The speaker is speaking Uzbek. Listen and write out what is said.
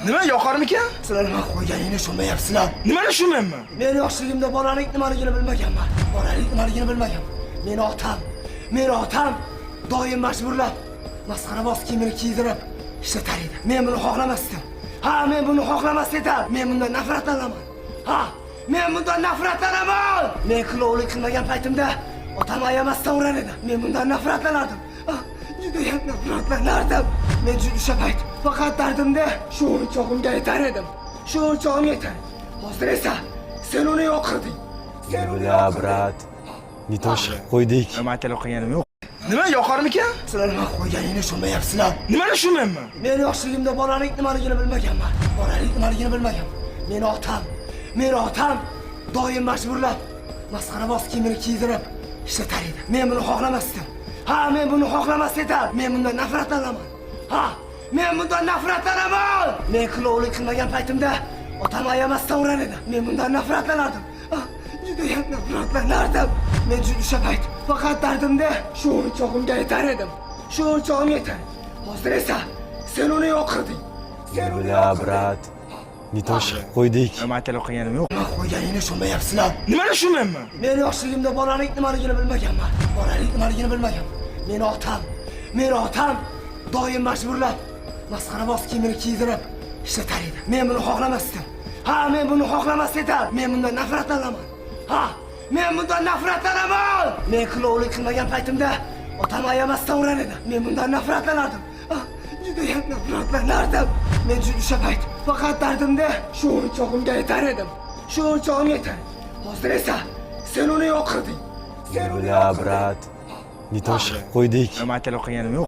Nima, yoqarmikan? Sizlar nima qo'yganingni tushunmayapsizlar. Nimani tushunmayapman? Men yoshligimda bolalik nimaligini bilmaganman. Bolalik nimaligini bilmaganman. Meni otam doim majburlab, masxaraboz kiyimini kiydirib ishlatar edi. Men buni xohlamasdim. Ha, men buni xohlamas edim. Men bundan nafratlanaman. Ha, men bundan nafratlanaman. Men klounlik qilmagan paytimda otam ayamasdan urar edi. Men bundan nafratlanardim. Ah, judayam nafratlanardim. Men o'sha payt faqat dardimda shu o'yinchog'imga yetar edim. Shu o'yinchog'im yetar. Hozir esa sen uni yo'q qilding. Sen uni Бля, yo'q qilding. Брат. Не то chiqib qo'ydik. Nima qilganim yo'q. Nima, yoqarmikan? Sizlar nima qo'yganingni tushunmayapsizlar. Nimani tushunmayapman? Men yoshligimda bolalik nimaligini bilmaganman. Bolalik nimaligini bilmaganman. Meni otam doim majburlab, masxaraboz kiyimini kiydirib ishlatar edi. Men buni xohlamasdim. Ha, men buni xohlamas edim. Men bundan nafratlanaman. Ha, men bundan nafratlanaman. Men klounlik qilmagan paytimda otam ayamasdan urar edi. Men bundan nafratlanardim. Ah, judayam nafratlanardim. Men o'sha payt faqat dardimda shu o'yinchog'imga yetar edim. Shu o'yinchog'im yetar. Hozir esa sen uni yo'q qilding. Sen uni Бля, yo'q qilding. Брат. Не то chiqib qo'ydik. Nima qilganim yo'q. Nima qo'yganingni tushunmayapsizlar. Nimani tushunmayapman? Men yoshligimda bolalik nimaligini bilmaganman. Bolalik nimaligini bilmaganman. Meni otam doim majburlab, masxaraboz kiyimini kiydirib ishlatar edi. Men buni xohlamasdim. Ha, men buni xohlamas edim. Men bundan nafratlanaman. Ha, men bundan nafratlanaman. Men klounlik qilmagan paytimda otam ayamasdan urar edi. Men bundan nafratlanardim. Ah, judayam nafratlanardim. Men o'sha payt faqat dardimda shu o'yinchog'imga yetar edim. Shu o'yinchog'im yetar. Hozir esa sen uni yo'q qilding. Sen uni Бля, yo'q qilding. Брат. Не то chiqib qo'ydik. Nima qilganim yo'q.